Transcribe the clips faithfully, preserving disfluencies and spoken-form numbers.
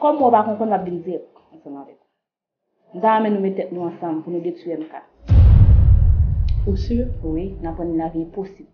Kòm ou pa konprann, m ap vin dirèk ansanm avèk ou. M ta renmen nou met tèt nou ansanm pou nou detwi M K. Ou si? Wi, n aprann li lavi enposib.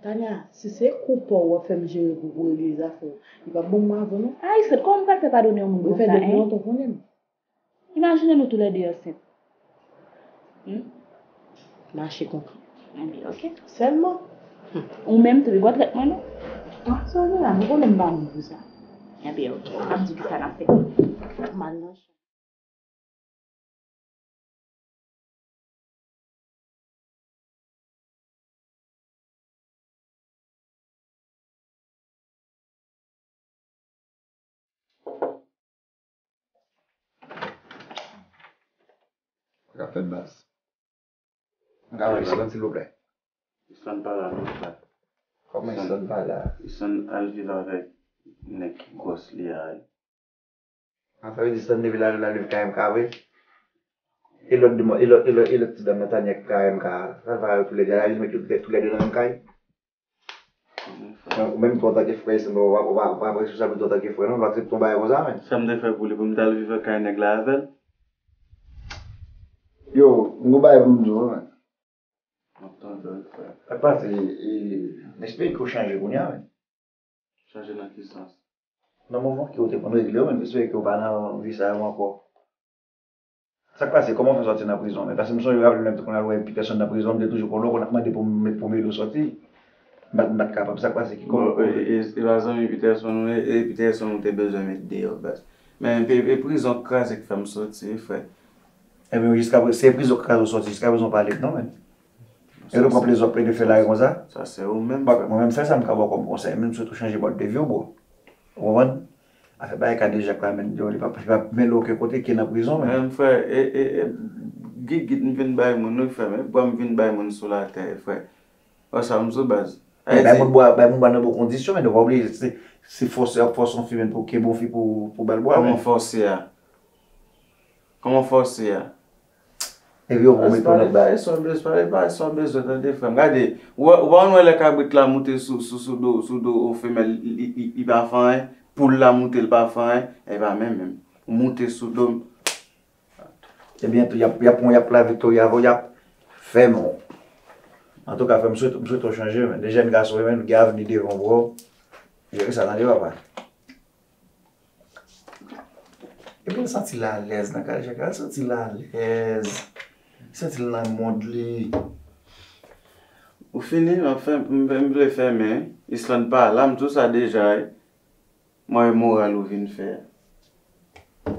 Tania, si se kou pa w w ap fè m jere pou, pou regle zafè w, li p ap bon pou mwen avè w non. Ay, sèt, kòman m pral fè padone yon moun konsa, en? Ou fè depi lontan w konnen m. Imajine nou toulède ansent. Hmm? Mache kontan. Enben, oke. Sèlman. Hmm. Ou menm tou, li gon trèt mwen non. Ah, sa w gen la, nou konnen m pa moun pou sa. Enben, oke. M ap di w kisa n ap fè. M al nan chanm. Sa k ap fèt, baz? Mwen ka wè Islande, silvouplè? Islande pa la non, frè. Kòman Islande pa la? Islande al viv avèk nèg ki gwòs li a, wi. Ah, sa vle di Islande depi l al, l al viv kay M K vre? E lòt demoun, e lòt, e lòt, e lòt ti dam nan, Tania, ki kay M K a? Sa l fè yo toulède? Al al met yo toulède nan menm kay? Ou menm tou antanke frè, se nou, ou pa, ou pa, ou pa pran responsablite antanke frè, non, nou aksepte yon bagay konsa, men. Sa m te fè pou li, pou m t al viv kay nèg la avè l? Yo, m gon bagay pou m di w, men. M ap tande w, frè. Sa k pase, e, m espere ke w chanje kounye a, men. Chanje nan ki sans? Nan moman ke w te konn regle yo, men m espere ke w pa nan vi sa yo ankò. Sa k pase? Kòman w fè sòti nan prizon? Men paske m sonje raple lè m te konn al wè Peterson nan prizon, m te toujou konnen w konn ap mande pou m, pou m ede w sòti. M pa t, m pa t kapab. Sa k pase? Ki kòman? Bon, e, e, e pa zanmi Peterson ou ye, e Peterson ou te bezwen met deyò, baz. Men e, e prizon k kraze k fè m sòti wi, frè. Ebyen, jiska prezan, se prizon k kraze w sòti, jiska prezan w pa ale non, men. E nou pran plezi w ap plede fè lari konsa? Sa se ou menm, frè. Mwen menm, sèl sa m ka ba w kòm konsèy, men m swete w chanje mòd de vi w, bro. Ou konprann? Afè bagay kadejak la, men, yo, li p ap, li p ap mennen w okenn kote ke nan prizon, men. Men, frè, e, e, e, gigit m vin bay moun, wi, frè, men bwa m vin bay moun sou latè, frè. Wè sa m sou baz. Men bay moun bwa, bay moun bwa nan bon kondisyon, men nou pa bliye, se, se fòse y ap fòse yon fi, men pou kenbe yon fi pou, pou ba l bwa, men. Kòman fòse a? Kòman fòse a? Epi yo pwomèt ou nèt ba. E sa w bezwen, e pa sa w bezwen tande, frè m. Gade, ou wè, ou pa konn wè lè kabrit la moute sou, sou, sou do, sou do femèl, li, li, li, li pa fè anyen, poul la moute, li pa fè anyen, e pa menm, menm. Ou moute sou do m. Ebyen, tou, y ap, y ap pran, y ap la Victoria avè w, y ap fèmen w. Antouka, frè m, swete, m swete w chanje, men. De jèn gason, men, nou gen avni devan w, bro. Jere sa, tande, papa. Epi l santi l alèz nan kay Jaka, l santi l alèz. Li santi l nan mond li. Ou fini? M ap fè, m, m vle fèmen. Islande pa la, m di w sa deja, wi. Mwen e moral ou vin fè a.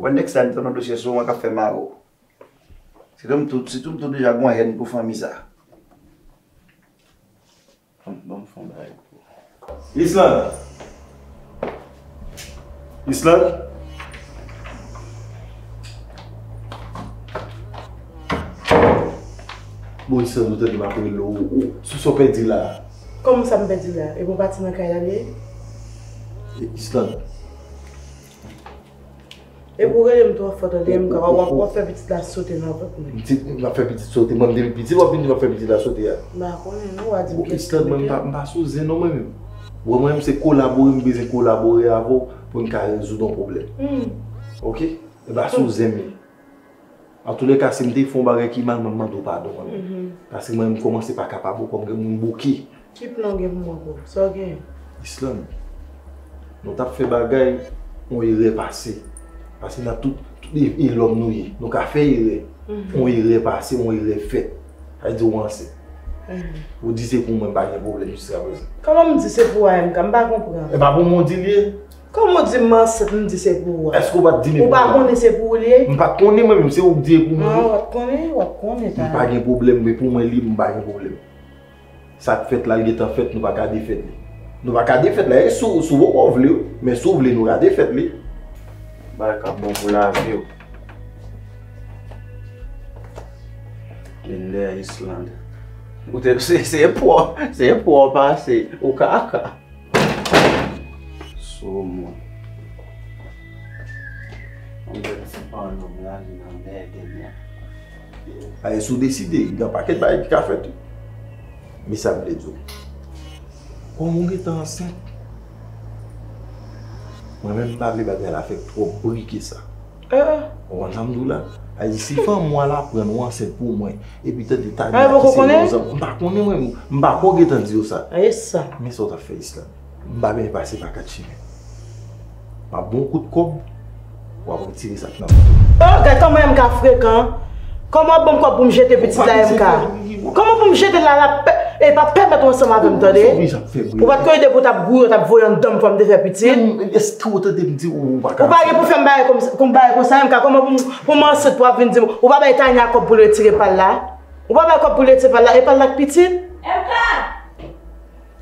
Wè nèg sa, li t nan dosye sou mwen k ap fè mare w. Sitou m tou, sitou m tou deja gon hèn pou fanmi sa. Ban m, ban m fè yon bagay pou ou. Islande! Islande! Bon, Islande, ou tande m ap rele w, ou, sou sa w pèdi la a? Kòman sa m pèdi la? E pou pati nan kay la li ye? E, Islande. Epi w rele m twò fò tande, m ka wè w ap, w ap fè pitit la sote nan vant mwen. M di, m ap fè pitit sote, mwen m te pitit, w ap vin di m ap fè pitit la sote a. M pa konnen non, w a di m kèk. Islande, mwen m pa, m pa sou zen non mwen menm. Bon, mwen menm se kolabore, m bezwen kolabore avè w pou n ka rezoud yon pwoblèm. Oke? E pa sou zen m ye. Antoulèka, si m te fè yon bagay ki mal, mwen mande w padon mwen menm. Paske mwen menm m kòmanse pa kapab ankò, m gen moun bouke. Ki plan w gen pou mwen, bro? Sa w genyen? Islande, nou t ap fè bagay, yon erè pase. Paske nan tout, tout e, e lòm nou ye. Nou ka fè erè. Yon erè pase, yon erè fèt. Sa vle di w ansent. Ou di se pou mwen, m pa gen pwoblèm jiska prezan. Kòman m di se pou ou a M K? M pa konprann. E pa pou mwen w di l ye? Kòman w di m ansent, m di se pou ou a? Èske w pa t di m e pou mwen? Ou pa konnen se pou ou li ye? M pa t konnen mwen menm, se ou k di e pou mwen. Non, w ap konnen, w ap konnen talè. M pa gen pwoblèm, men pou mwen li, m pa gen pwoblèm. Sa k fèt la, l gentan fèt, nou pa ka defèt li. Nou pa ka defèt la, e si w, si w poko vle, wi, men si w vle, nou ka defèt li. Bagay k ap bon pou lavi w. Vin dèyè Islande. Ou te, se, se pwò, se pwò pase, ou kaka. Sou moun. Mwen ti panno m la, li nan mède m la. Ay, si w deside, gen yon pakèt bagay ki ka fèt wi. Men sa m vle di w. Kòm ou gentan ansent, Mwen menm m pa vle bagay la fè twòp bri ke sa. Ou konprann sa m di w la? Sa vle di si fanmi w al aprann ou ansent pou mwen, epi tande Tania ki se yon zanmi, m pa konnen mwen, m pa ko gentan di w sa. Men sa w t ap fè Islande. M pa benyen pase pa kat chimen. M ap ba w kout kòb, w ap retire sa k nan men w. Oh, gad kòman M K frekan. Kòman w ap ban m kòb pou m jete pitit la, M K? Kòman pou m jete l la, l ap pè-, e p ap pèmèt ou ansanm avè m, tande? Ou pa t konn ide pou w t ap gouye, w t ap voye anndan m fò m te fè pitit? Èske ou tande m di ou pa ka... Ou pa gen pou fè m bagay kòm, kòm bagay konsa, M K. Kòman pou m, pou m ansent pou w ap vin di m, ou pa bay Tania kòb pou l retire pa l la? Ou pa bay kòb pou l retire pa l la, e pa l la k pitit? M K!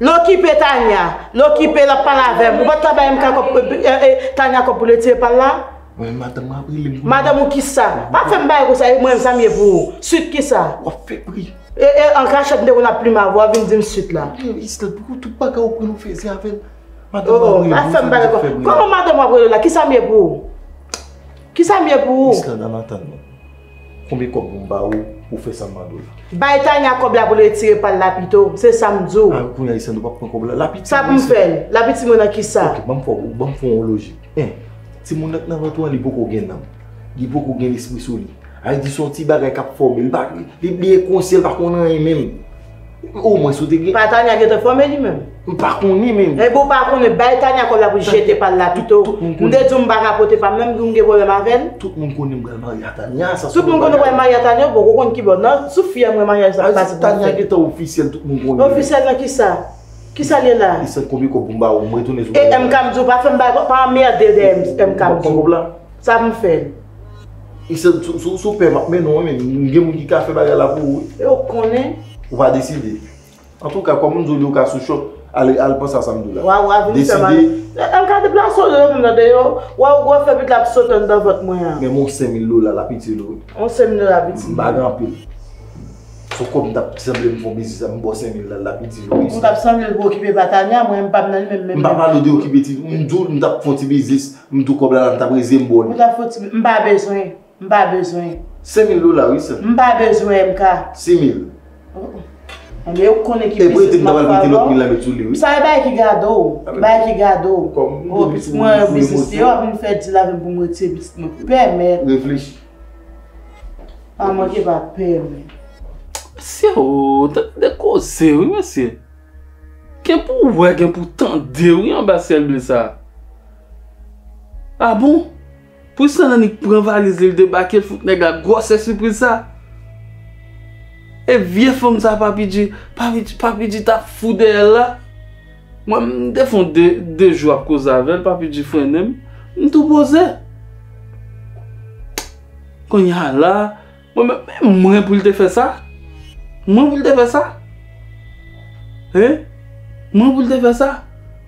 L okipe Tania. L okipe, l ap pale avè m. Ou pa t ka bay M K kòb, e, e, Tania kòb pou l retire pa l la? Mwen, madanm mwen ap rele m. Madanm ou kisa? Pa fè m bagay konsa, e mwen, sa m ye pou ou? Swit kisa? W ap fè bri. E, e, an kachèt, m te konn ap plim avè w, w ap vin di m swit la. Islande, pou tout bagay ou pran ou fè se avè l. Madanm mwen ap rele m. Pa fè m bagay konsa. Kòman madanm w ap rele w la? Kisa m ye pou ou? Kisa m ye pou ou? Islande, ann antann nou. Konbyen kòb pou m ba ou pou fè sa m mande w la? Bay Tania kòb la pou l retire pa l la pito. Se sa m di w. A, kounye a, Islande, ou p ap pran kòb la? L ap iti mwen. Sa pou m fè l? L ap iti mwen nan kisa? Ok, ban m fè w, ban m fè w yon lojik. En, timoun nan k nan vant ou an, li poko gen nanm. Li poko gen lespri sou li. Sa vle di se yon ti bagay k ap fòme. Li pa, li, li enkonsyan, li pa konn anyen menm. Omwen, si w te gen... Pa Tania gentan fòme li menm? M pa konnen menm. Enben, w pa konnen, bay Tania kòb la pou l jete pa l la pito. M te di w m pa ka pote pa m, menm di w m gen pwoblèm avè l. Tout moun konnen m pral marye a Tania, sa se yon bagay. Tout moun konnen w pral marye a Tania, ou poko konn kibò. Non, sou fi a mwen maryaj la pase pou m fè. Tania gentan ofisyèl, tout moun konnen. Ofisyèl nan kisa? Kisa l ye la? Islande, konbyen kòb pou m ba ou, m retounen sou bagay la. E M K m di w pa fè m bagay, pa anmède de M K m di w. Sa pou m fè l? Islande, sou, sou, sou pè m ap mennen w, men m gen moun ki ka fè bagay la pou ou, wi. E w konnen. Ou pa deside. Antouka, kòm m di w li, ou ka sou chòk, al, al panse a sa m di w la. Wa, wa vin fè mal. Deside. M K deplase w de menm nan deyò, wa w gwo fè pit la ap sote anndan vant mwen an. Men m yon senk mil dola l ap itil ou, wi. Yon senk mil dola ap itil. M pa gen anpil. Son kòb m t ap sanble m fè yon biznis la, m ba w senk mil la, l ap itil ou, wi. Ou t ap sanble l pou okipe pa Tania, mwen m pa nan li menm, menm. M pa pale w de okipe ti, m di w m t ap fè yon ti biznis, m di w kòb la la, m t ap rezeye m ba w li. Ou t ap fè yon ti, m pa bezwen. M pa bezwen. Senk mil dola, wi, sè. M pa bezwen, M K. Sis mil. Oh, oh. Enben, ou konnen ki pitit m ap fè avè w. Sa e bagay ki gade w. Bagay ki gade w. Oh, pitit mwen, yon biznis li ye, w ap vin fè dil avè m pou m retire pitit mwen. Pèmèt. Reflechi. Pa manke pa pèmèt. Mesye, oh, tande koze, wi, mesye. Gen pou wè, gen pou tande, wi, anba syèl ble sa. A bon? Pou sa nan nik pran valiz li, l debake, l fout nèg la gwòsè sipriz sa. E vye fanm sa, Papi G, Papi G, Papi G t ap fou dèyè l la. Mwen, m te fè yon de, de jou ap koze avè l, Papi G frennen m. M tou poze. Kounye a la, mwen menm, men mwen pou l te fè sa? Mwen pou l te fè sa? Hein? Mwen pou l te fè sa?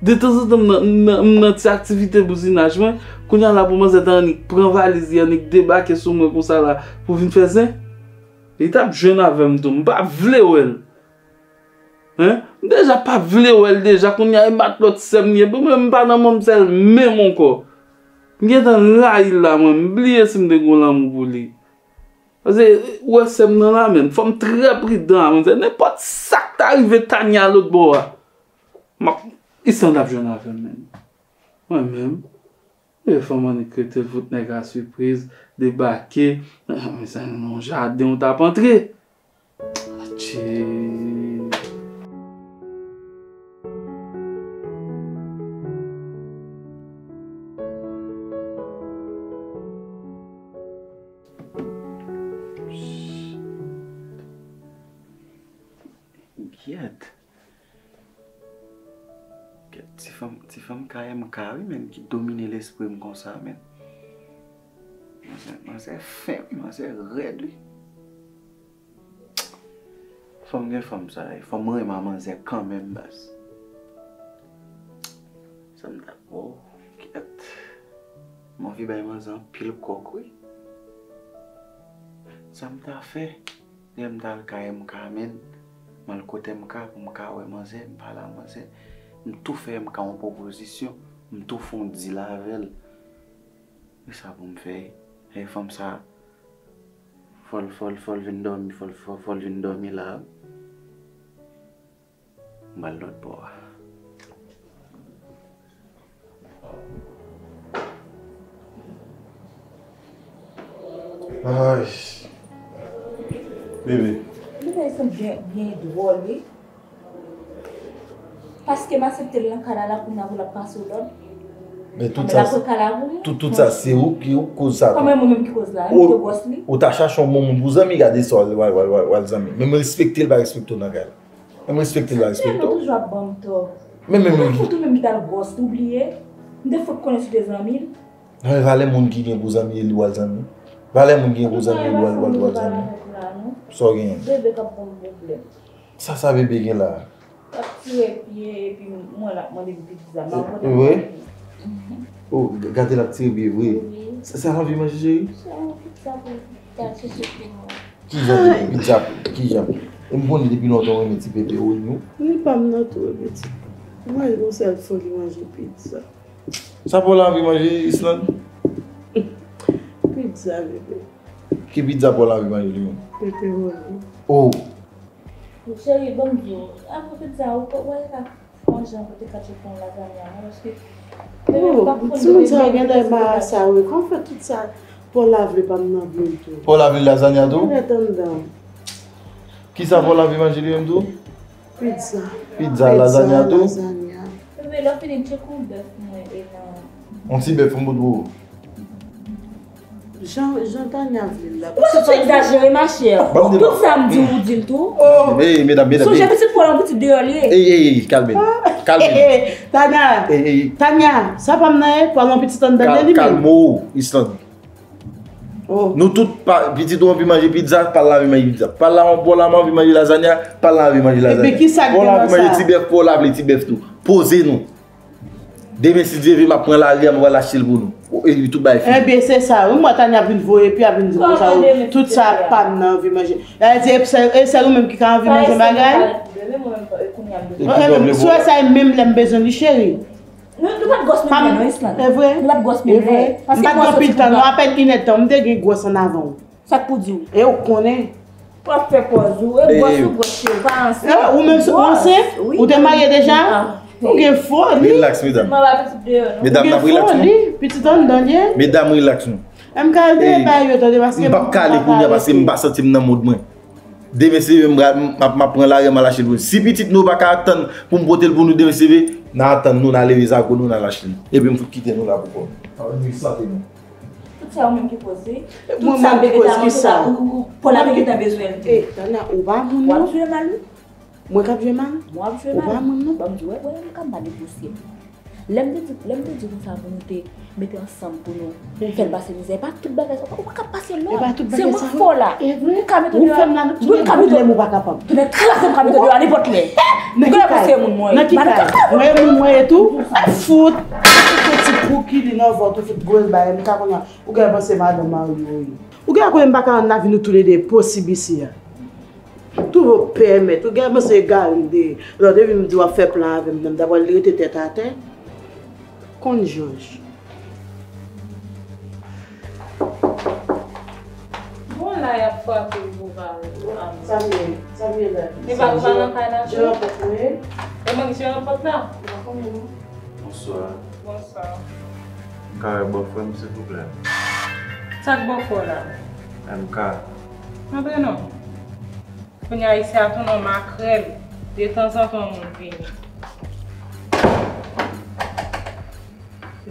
Detanzantan m nan, m nan, m nan ti aktivite bouzinaj mwen. Kounye a la pou manzè ta annik pran valiz li, annik debake sou mwen konsa la pou vin fè zen. Li t ap jwenn avè m tou. M pa vle wè l. Hein? M deja pa vle wè l deja. Kounye a e matlòt sè m li ye. Bon, mwen menm m pa nan manzè l menm ankò. M gentan rayi l la mwen. M bliye si m te gen lanmou pou li. Paske, ou wè sè m nan la, men, fò m trè pridan a, manzè. Nenpòt sa k ta rive Tania lòt bò a, m ap, Islande ap jwenn avè m, men. Mwen menm, e fanm annik rete l fout nèg a sipriz, debake, men sa nan yon jaden ou t ap antre. Atchee. Gyèt. Gyèt, ti fanm, ti fanm K M K wi, men, ki domine lespri m konsa, men. Manzè, manzè fen, wi, manzè rèd, wi. Fò m gen fanm sa, wi. Fò m renmen a manzè kanmenm, baz. Sa m ta, oh, gyèt. M anvi bay manzè anpil kòk, wi. Sa m ta fè? Lè m t al kay M K, men, m al kote M K pou m ka wè manzè, m pale a manzè. M tou fè M K yon pwopozisyon, m tou fè yon dil avè l. Men sa pou m fè, e fanm sa, fò l, fò l, fò l vin dòmi, fò l, fò, fò l vin dòmi la. M pral lòt bò a. Ay. Bebe. Bebe, se byen, byen dwòl, wi. Paske m aksepte l nan kay la, la kounye a pou l ap pase w lòd. Men tout sa, tout, tout sa, se ou ki, ou k koz sa tou. Kòman mwen menm ki koz la? Ou te bòs li? Ou ta chache yon bon moun pou zanmi, gade sa w al, w al, w al, w al zanmi. Men m respekte l, pa respekte w nan kay la. Men m respekte l, pa respekte w. Ou toujou ap ban m tò. Men, men, men. Ou menm ki t al bòs li, ou bliye? M te fèk konnen si w te zanmi l. Non, men valè moun ki gen pou zanmi, e li w al zanmi. Valè moun ki gen pou zanmi, e li w al, w al, w al zanmi. Sa w genyen? Bebe k ap ban m pwoblèm. Sa, sa bebe gen la? L ap tire pye, epi mwen l ap mande m pizza. M ap mande m pizza. Oh, g-, gade l ap tire pye vre. Wi. Sa, sa l anvi manje, cheri? Se yon pizza pou l ta chèche pye nou. Kijan pizza, kijan? E m konnen depi lontan w renmen ti pepe, wi, nou. Li pa m nan tou, wi, pitit. Mwen, yon sèl fwa li manje pizza. Sa Paula anvi manje, Islande? Pizza, bebe. Ki pizza Paula anvi manje li menm? Pepperoni. Oh. Cheri, ban m di w, apre pizza, ou, ou wè ka fè yon jan pou te ka fè yon lazanya, non, paske bebe m pa konn bebe m pa gen timoun sa yo gen lè marasa, wi. Kòman fè tout sa Paula vle pa m nan vle l tou? Paula vle lazanya tou? Genlè t anndan. Kisa Paula anvi manje li menm tou? Pizza. Pizza, lazanya tou? Lazanya. Bebe, lè w fini, tcheke yon bèf mwen e nan. Yon ti bèf yon bout pou ou. Jan, jan Tanya vle l la. Ou pa sot egzajere, ma chère. Tout sa m di w, ou di l tou. Ey, medam, medam. Sonje pitit pou w la, yon pitit deyò li ye. Ey, ey, ey, kalme. Kalme. Tanya. Ey, ey. Tanya, sa pa m nan ye, pou al yon pitit anndan de li menm. Kalme w, Islande. Oh. Nou tout, pa, pitit ou anvi manje pizza, pa l la anvi manje pizza. Pa l la, Paula anvi manje lazanya, pa l la anvi manje lazanya. Epi kisa k gen nan sa? Paula anvi manje ti bèf, Paula vle ti bèf tou. Poze nou. Demen, si Dye vle, m ap pran lari a, m pral achte l pou nou. Epi tout bagay fini. Ebyen, se sa, wi. M wè Tanya ap vin voye, epi ap vin di konsa, wi, tout sa pa m nan anvi manje. Sa vle di, e sèl, e sèl ou menm ki ka anvi manje bagay? Si w wè sa, e menm lè m bezwen li, cheri. Nou, nou pa t gwòs menm lè, non, Islande. E vre? Nou pa t gwòs menm lè. E vre. M pa t gen anpil tan, non, apèn inèdtan, m te gen gwòs ann avan w. Sa k pou di w? E ou konnen. W ap fè pòz ou. E gwòs ou gwòs, cheri, ou pa ansent. Ou menm si ou ansent? Ou te marye deja? Ou gen foli. Relax, medam. Ou gen foli. Pitit anndan l ye. Medam, relax nou. M ka al dèyè bay yo, tande, paske m p ap kale kounye a, paske m pa santi m nan mood mwen. Demen si Dye vle, m pral, m ap, m ap pran lari a, m al achte l pou nou. Si pitit nou pa ka atann pou m pote l pou nou demen si Dye vle, n a atann nou, n a leve zago nou, n a al achte l. Epi m fout kite nou la pou kò nou. Sa va nou sante nou. Tout sa ou menm ki koze. Tout sa bebe ta manje la, ou, ou, Paula te gentan bezwen l tou. Tanya, ou pa moun non. W ap jwe mal, wi. Mwen k ap jwe mal? Mwen ap jwe mal. Ou pa moun non. Ban m di w, wè, wè, m ka mal negosye. Lè m te di, lè m te di konsa pou nou te mete ansanm pou nou fè l pase mizè, e pa tout bagay sa, ou pa ka pase lòd. Se mwen k fè w la. Ou fè m la, tout pwoblèm ou pa kapab. Tounen kras m ka mete deyò a nenpòt lè. Nan ki kay? Nan ki kay? Mwen e moun mwen ye tou. Fout. Fout ti pou ki li nan vant ou, fout gwo bagay, m ka konnen. Ou gen panse madanm mari ou ye. Ou gen konnen m pa ka rann lavi nou toulede posib isi a. Tou pèmèt, ou gen panse egare m de. Lò depi m di w ap fè plan avè m nan, m ta pral rete tèt atè. Konn jòj. Bon, la y ap frape pou pale. Sa m ye, sa m ye la. E pa ou pa nan kay la tou? Jeran pòt mwen. E mwen ki jeran pòt la? Ou pa konnen non. Bonswa. Bonswa. M ka wè bòfrè m, silvouplè? Sa k bòfrè w la? M K. Antre non. Kounye a isi a tou non makrèl. Detanzantan yon moun vini.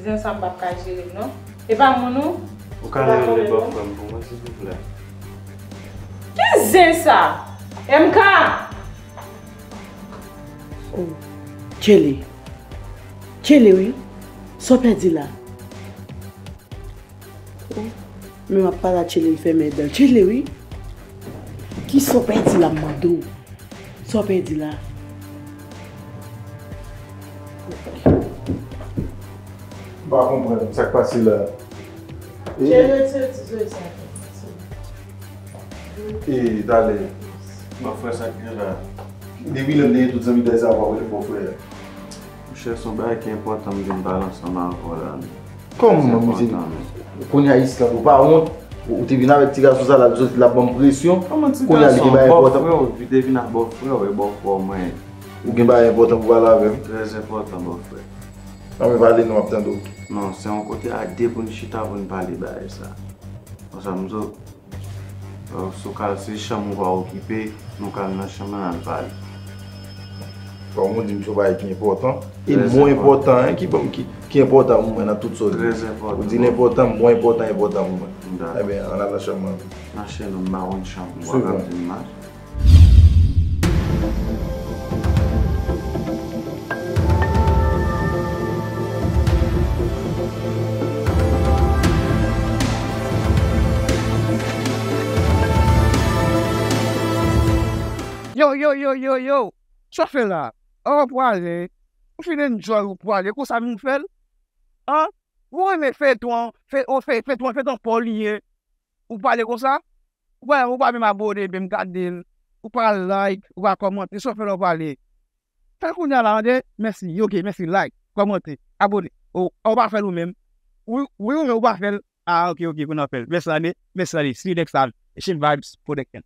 Zen sa m p ap ka jere l non. E pa moun ou? Ou ka rele bòfrè m pou mwen, silvouplè? Ki zen sa? M K! Oh, Tchele. Tchele, wi. Sa w pèdi la? Oh, men m ap pale a Tchele, l fèmen dan. Tchele, wi. Kisa w pèdi la, m mande w? Sa w pèdi la? M pa konprann sa k pase la. Tchele, retire ti zòrèy sa. E, talè. Bòfrè, sa k gen la? Depi lè m te gen tout zanmitay sa, w ap rele bòfrè. Monchè, se yon bagay ki enpòtan m vin pale ansanm avè w la. Kòman, mesye? Kounye a, Islande, ou pa wont? Ou, ou te vin avèk ti gason sa la, l soti, l ap ban m presyon. Kounye a, li te bay enpòtan. Bòfrè w, li te vin ak bòfrè w, e bòfrè w mwen. Ou gen bagay enpòtan pou pale avè m? Trè enpòtan, bòfrè. Anben, pale non, m ap tande w. Non, se yon kote a de pou n chita pou n pale bagay sa. Konsa, m zo. Donk, si w ka, se chanm ou pa okipe, nou ka al nan chanm nan, n al pale. Kòm ou di m se yon bagay ki enpòtan. E mo enpòtan ki ban m, ki, ki enpòtan pou mwen nan tout sa w di. Ou di l enpòtan, mo enpòtan enpòtan pou mwen. Ebyen, ann al nan chanm nan. Nan chanm nan, m pa konn chanm ou pa ka di m la. Yo, yo, yo, yo, yo. Sa w fè la? An, w prale. Ou fin enjoy, ou prale. Konsa moun fè l? An? Ou renmen feyton an, feyton an, feyton an pa w li ye. Ou prale konsa? Ou pa, ou pa menm abone, menm gade l. Ou pa like, ou pa kòmante. Sa w fè la, w prale? Fè l kounye a la, tande? Mèsi. Ok, mèsi. Like, kòmante, abone. Ou, ou pa fè l ou menm? Wi, wi, ou menm, ou pa fè l? Ah, ok, ok, kounye a w fè l. Mèsi, tande. Mèsi, tande. See you next time. Echange Vibes Production.